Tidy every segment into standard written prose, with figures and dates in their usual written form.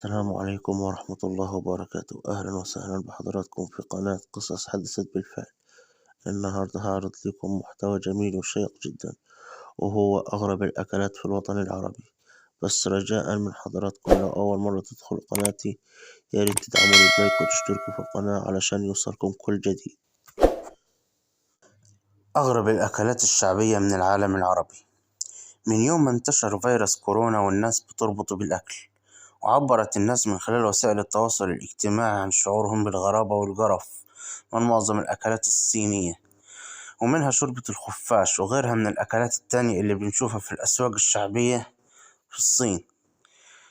السلام عليكم ورحمة الله وبركاته. أهلا وسهلا بحضراتكم في قناة قصص حدثت بالفعل. النهاردة هعرض لكم محتوى جميل وشيق جدا، وهو أغرب الأكلات في الوطن العربي. بس رجاء من حضراتكم لو أول مرة تدخلوا قناتي يا ريت تدعموني بلايك وتشتركوا في القناة علشان يوصلكم كل جديد. أغرب الأكلات الشعبية من العالم العربي. من يوم ما انتشر فيروس كورونا والناس بتربطه بالأكل، وعبرت الناس من خلال وسائل التواصل الاجتماعي عن شعورهم بالغرابة والقرف من معظم الأكلات الصينية، ومنها شوربة الخفاش وغيرها من الأكلات التانية اللي بنشوفها في الأسواق الشعبية في الصين.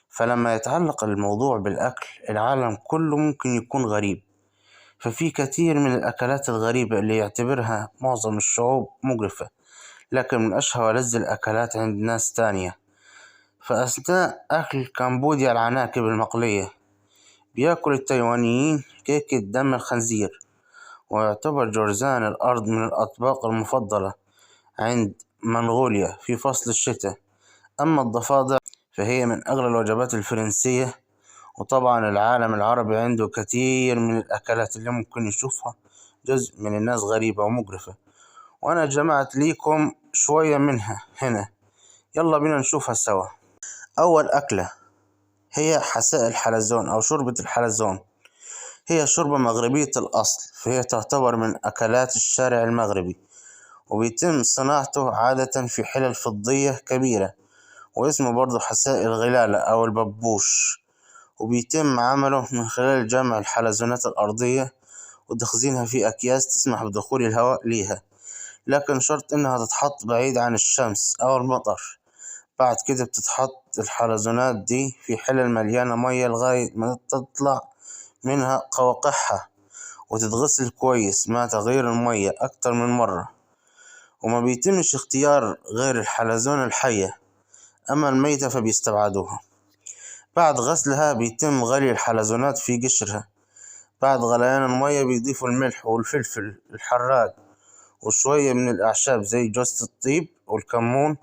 فلما يتعلق الموضوع بالأكل العالم كله ممكن يكون غريب، ففي كثير من الأكلات الغريبة اللي يعتبرها معظم الشعوب مقرفة، لكن من أشهى ولذ الأكلات عند ناس تانية. فأثناء أكل كمبوديا العناكب المقلية بياكل التايوانيين كيكة دم الخنزير، ويعتبر جرذان الأرض من الأطباق المفضلة عند منغوليا في فصل الشتاء. أما الضفادع فهي من أغلى الوجبات الفرنسية. وطبعا العالم العربي عنده كثير من الأكلات اللي ممكن يشوفها جزء من الناس غريبة ومقرفة، وأنا جمعت ليكم شوية منها هنا، يلا بينا نشوفها سوا. أول أكلة هي حساء الحلزون أو شوربة الحلزون. هي شوربة مغربية الأصل، فهي تعتبر من أكلات الشارع المغربي، وبيتم صناعته عادة في حلل فضية كبيرة، واسمه برضه حساء الغلالة أو الببوش، وبيتم عمله من خلال جمع الحلزونات الأرضية وتخزينها في أكياس تسمح بدخول الهواء ليها، لكن شرط إنها تتحط بعيد عن الشمس أو المطر. بعد كده بتتحط الحلزونات دي في حلل مليانة مية لغاية ما تطلع منها قواقعها، وتتغسل كويس مع تغيير المية أكتر من مرة. وما بيتمش اختيار غير الحلزون الحية، أما الميتة فبيستبعدوها. بعد غسلها بيتم غلي الحلزونات في قشرها. بعد غليان المية بيضيفوا الملح والفلفل الحراق وشوية من الأعشاب زي جوزة الطيب والكمون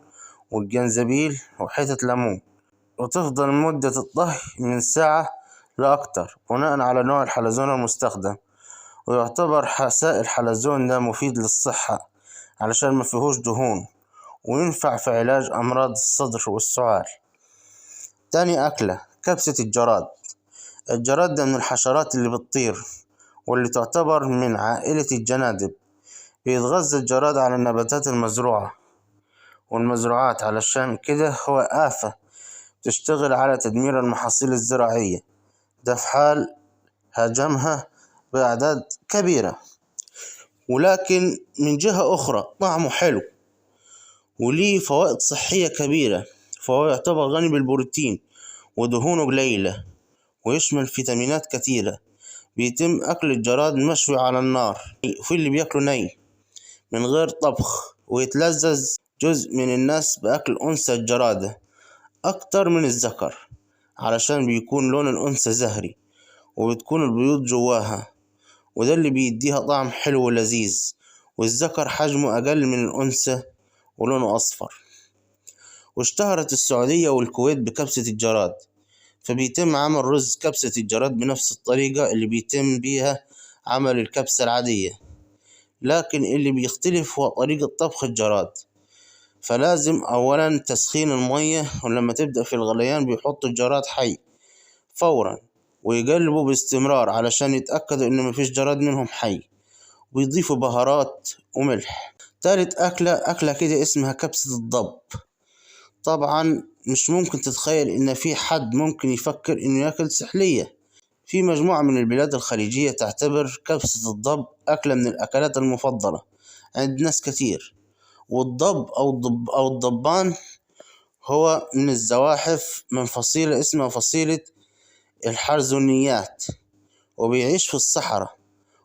والجنزبيل وحتة ليمون، وتفضل مدة الطهي من ساعة لأكتر بناء على نوع الحلزون المستخدم. ويعتبر حساء الحلزون ده مفيد للصحة علشان ما فيهوش دهون، وينفع في علاج أمراض الصدر والسعال. تاني أكلة كبسة الجراد. الجراد ده من الحشرات اللي بتطير واللي تعتبر من عائلة الجنادب. بيتغذى الجراد على النباتات المزروعة والمزروعات، علشان كده هو آفة تشتغل على تدمير المحاصيل الزراعية، ده في حال هاجمها بأعداد كبيرة. ولكن من جهة أخرى طعمه حلو وليه فوائد صحية كبيرة، فهو يعتبر غني بالبروتين ودهونه قليلة ويشمل فيتامينات كثيرة. بيتم أكل الجراد مشوي على النار، وفي اللي بياكله ني من غير طبخ، ويتلذذ جزء من الناس بأكل أنثى الجرادة أكتر من الذكر علشان بيكون لون الأنثى زهري وبتكون البيوض جواها، وده اللي بيديها طعم حلو ولذيذ. والذكر حجمه أقل من الأنثى ولونه أصفر. واشتهرت السعودية والكويت بكبسة الجراد، فبيتم عمل رز كبسة الجراد بنفس الطريقة اللي بيتم بيها عمل الكبسة العادية، لكن اللي بيختلف هو طريقة طبخ الجراد. فلازم أولا تسخين المية، ولما تبدأ في الغليان بيحطوا الجراد حي فورا ويقلبوا باستمرار علشان يتأكدوا إن مفيش جراد منهم حي، ويضيفوا بهارات وملح. تالت أكلة كده اسمها كبسة الضب. طبعا مش ممكن تتخيل إن في حد ممكن يفكر إنه ياكل سحلية. في مجموعة من البلاد الخليجية تعتبر كبسة الضب أكلة من الأكلات المفضلة عند ناس كتير. والضب أو الضبان هو من الزواحف من فصيلة اسمها فصيلة الحرزونيات، وبيعيش في الصحراء،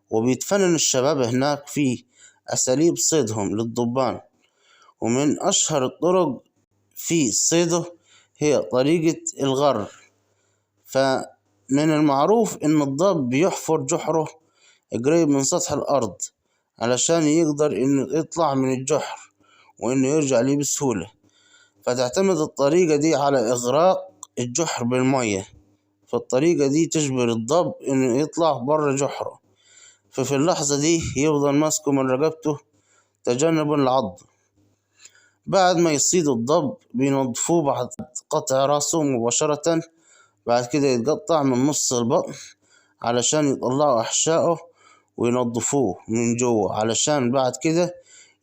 وبيتفنن الشباب هناك في أساليب صيدهم للضبان. ومن أشهر الطرق في صيده هي طريقة الغر. فمن المعروف إن الضب بيحفر جحره قريب من سطح الأرض علشان يقدر إنه يطلع من الجحر وإنه يرجع ليه بسهولة. فتعتمد الطريقة دي على إغراق الجحر بالمية، فالطريقة دي تجبر الضب إنه يطلع بره جحره، ففي اللحظة دي يفضل ماسكه من رقبته تجنبا للعض. بعد ما يصيدوا الضب بينظفوه بعد قطع راسه مباشرة، بعد كده يتقطع من نص البطن علشان يطلعوا أحشائه وينظفوه من جوه، علشان بعد كده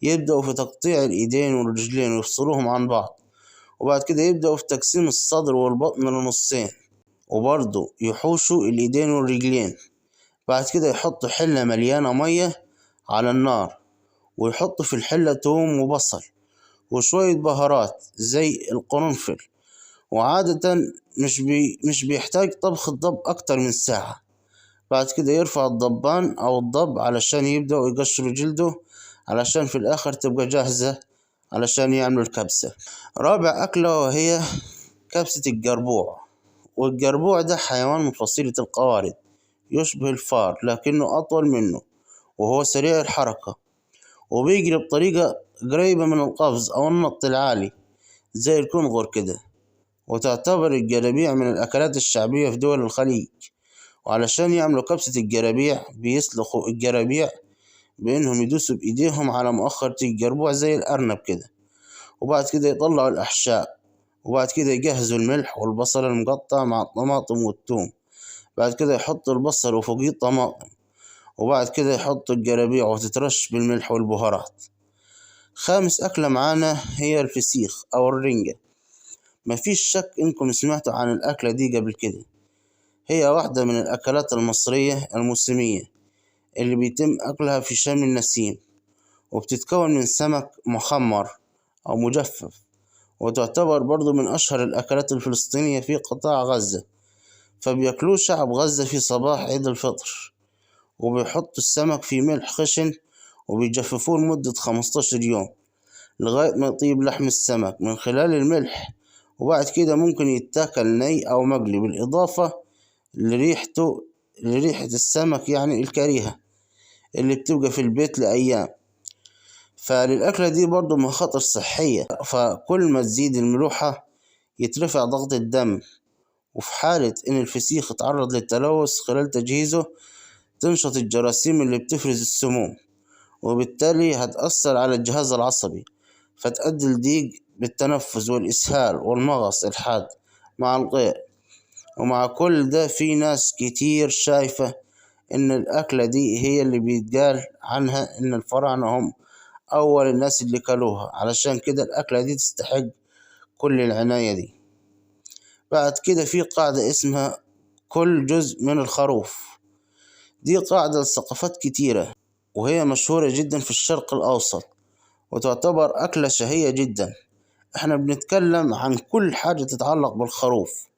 يبدأوا في تقطيع الإيدين والرجلين ويفصلوهم عن بعض، وبعد كده يبدأوا في تقسيم الصدر والبطن لنصين، وبرضه يحوشوا الإيدين والرجلين. بعد كده يحطوا حلة مليانة مية على النار، ويحطوا في الحلة توم وبصل وشوية بهارات زي القرنفل، وعادة مش بيحتاج طبخ الضب أكتر من ساعة. بعد كده يرفع الضبان أو الضب علشان يبدأوا يقشروا جلده، علشان في الآخر تبقى جاهزة علشان يعملوا الكبسة. رابع أكلة وهي كبسة الجربوع. والجربوع ده حيوان من فصيلة القوارض، يشبه الفار لكنه أطول منه، وهو سريع الحركة، وبيجري بطريقة قريبة من القفز أو النط العالي زي الكنغر كده. وتعتبر الجرابيع من الأكلات الشعبية في دول الخليج. وعلشان يعملوا كبسة الجرابيع بيسلخوا الجرابيع بإنهم يدوسوا بإيديهم على مؤخرة الجربوع زي الأرنب كده، وبعد كده يطلعوا الأحشاء، وبعد كده يجهزوا الملح والبصل المقطع مع الطماطم والثوم، بعد كده يحطوا البصل وفوقيه الطماطم، وبعد كده يحطوا الجرابيع وتترش بالملح والبهارات. خامس أكلة معانا هي الفسيخ أو الرنجة. مفيش شك إنكم سمعتوا عن الأكلة دي قبل كده، هي واحدة من الأكلات المصرية الموسمية اللي بيتم أكلها في شم النسيم، وبتتكون من سمك مخمر أو مجفف، وتعتبر برضو من أشهر الأكلات الفلسطينية في قطاع غزة، فبياكلوه شعب غزة في صباح عيد الفطر، وبيحطوا السمك في ملح خشن وبيجففوه لمدة 15 يوم لغاية ما يطيب لحم السمك من خلال الملح، وبعد كده ممكن يتاكل ني أو مقلي، بالإضافة لريحة السمك يعني الكريهة اللي بتبقى في البيت لأيام. فللأكلة دي برضو مخاطر صحية، فكل ما تزيد الملوحة يترفع ضغط الدم، وفي حالة إن الفسيخ اتعرض للتلوث خلال تجهيزه تنشط الجراثيم اللي بتفرز السموم، وبالتالي هتأثر على الجهاز العصبي، فتؤدي لضيق بالتنفس والإسهال والمغص الحاد مع القيء. ومع كل ده في ناس كتير شايفة إن الأكلة دي هي اللي بيتقال عنها إن الفراعنة هم أول الناس اللي كلوها، علشان كده الأكلة دي تستحق كل العناية دي. بعد كده في قاعدة اسمها كل جزء من الخروف، دي قاعدة لثقافات كتيرة، وهي مشهورة جدا في الشرق الأوسط، وتعتبر أكلة شهية جدا. احنا بنتكلم عن كل حاجة تتعلق بالخروف،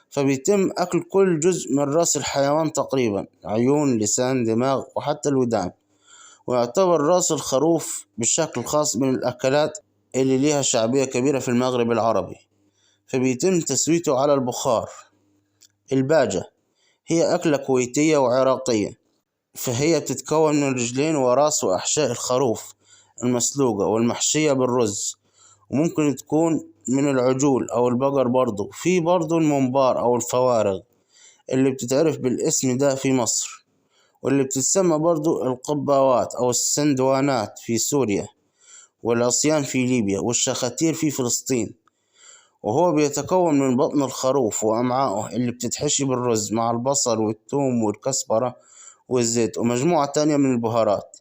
فبيتم أكل كل جزء من رأس الحيوان تقريبا، عيون، لسان، دماغ، وحتى الودان. ويعتبر رأس الخروف بشكل خاص من الأكلات اللي ليها شعبية كبيرة في المغرب العربي، فبيتم تسويته على البخار. الباجة هي أكلة كويتية وعراقية، فهي بتتكون من رجلين وراس وأحشاء الخروف المسلوقة والمحشية بالرز، وممكن تكون من العجول أو البقر برضو. في برضو الممبار أو الفوارغ اللي بتتعرف بالاسم ده في مصر، واللي بتتسمى برضو القباوات أو السندوانات في سوريا، والعصيان في ليبيا، والشخاتير في فلسطين. وهو بيتكون من بطن الخروف وأمعائه اللي بتتحشي بالرز مع البصل والثوم والكزبرة والزيت ومجموعة تانية من البهارات.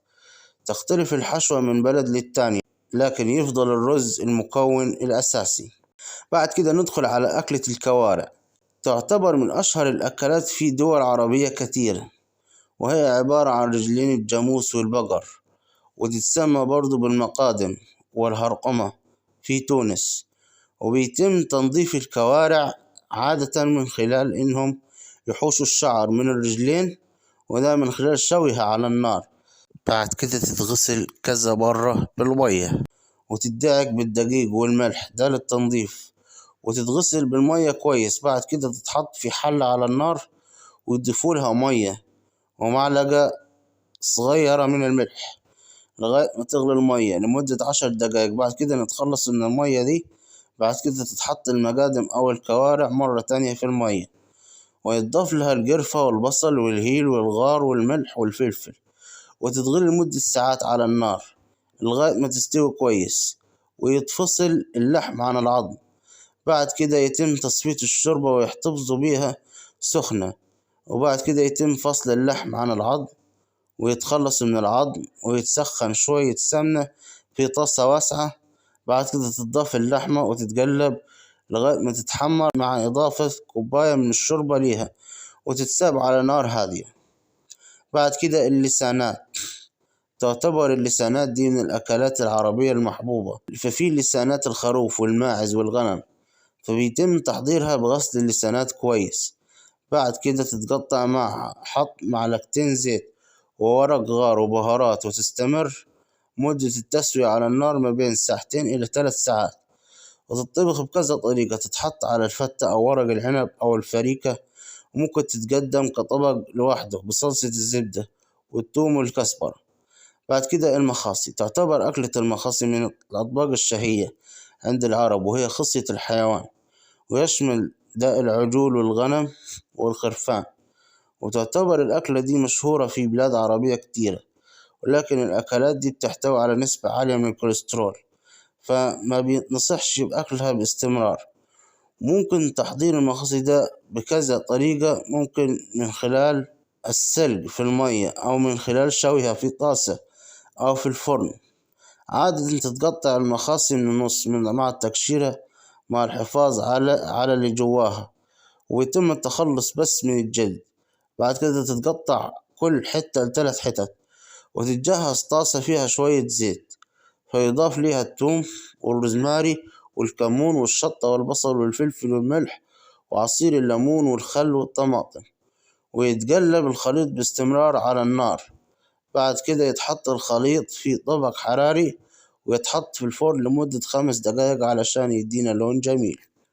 تختلف الحشوة من بلد للتانية، لكن يفضل الرز المكون الأساسي. بعد كده ندخل على أكلة الكوارع، تعتبر من أشهر الأكلات في دول عربية كثيرة، وهي عبارة عن رجلين الجاموس والبقر، وتتسمى برضو بالمقادم والهرقمة في تونس. وبيتم تنظيف الكوارع عادة من خلال إنهم يحوشوا الشعر من الرجلين، وده من خلال شويها على النار. بعد كده تتغسل كذا مرة بالمية، وتدعك بالدقيق والملح ده للتنظيف، وتتغسل بالمية كويس. بعد كده تتحط في حلة على النار ويضيفوا لها مية ومعلقة صغيرة من الملح لغاية ما تغلي المية لمدة 10 دقايق. بعد كده نتخلص من المية دي. بعد كده تتحط المقادم أو الكوارع مرة تانية في المية، ويتضاف لها القرفة والبصل والهيل والغار والملح والفلفل، وتتغلي لمدة ساعات على النار لغاية ما تستوي كويس ويتفصل اللحم عن العظم. بعد كده يتم تصفية الشوربة ويحتفظوا بيها سخنة، وبعد كده يتم فصل اللحم عن العظم ويتخلص من العظم، ويتسخن شوية سمنة في طاسة واسعة. بعد كده تضاف اللحمة وتتقلب لغاية ما تتحمر مع إضافة كوباية من الشوربة ليها، وتتساب على نار هادية. بعد كده اللسانات. تعتبر اللسانات دي من الأكلات العربية المحبوبة، ففي لسانات الخروف والماعز والغنم، فبيتم تحضيرها بغسل اللسانات كويس. بعد كده تتقطع مع حط معلقتين زيت وورق غار وبهارات، وتستمر مدة التسوية على النار ما بين ساعتين إلى 3 ساعات، وتطبخ بكذا طريقة، تتحط على الفتة أو ورق العنب أو الفريكة، وممكن تتقدم كطبق لوحده بصلصة الزبدة والثوم والكزبرة. بعد كده المخاصي. تعتبر أكلة المخاصي من الأطباق الشهية عند العرب، وهي خصية الحيوان، ويشمل داء العجول والغنم والخرفان. وتعتبر الأكلة دي مشهورة في بلاد عربية كتيرة، ولكن الأكلات دي بتحتوي على نسبة عالية من الكوليسترول، فما بيتنصحش بأكلها باستمرار. ممكن تحضير المخاصي ده بكذا طريقة، ممكن من خلال السلق في المية، أو من خلال شويها في طاسة أو في الفرن. عادة تتقطع المخاصي من النص مع التقشيرة مع الحفاظ على اللي جواها، ويتم التخلص بس من الجلد. بعد كده تتقطع كل حتة لثلاث حتت، وتتجهز طاسة فيها شوية زيت، فيضاف ليها الثوم والروزماري والكمون والشطة والبصل والفلفل والملح وعصير الليمون والخل والطماطم، ويتقلب الخليط باستمرار على النار. بعد كده يتحط الخليط في طبق حراري ويتحط في الفرن لمدة 5 دقايق علشان يدينا لون جميل.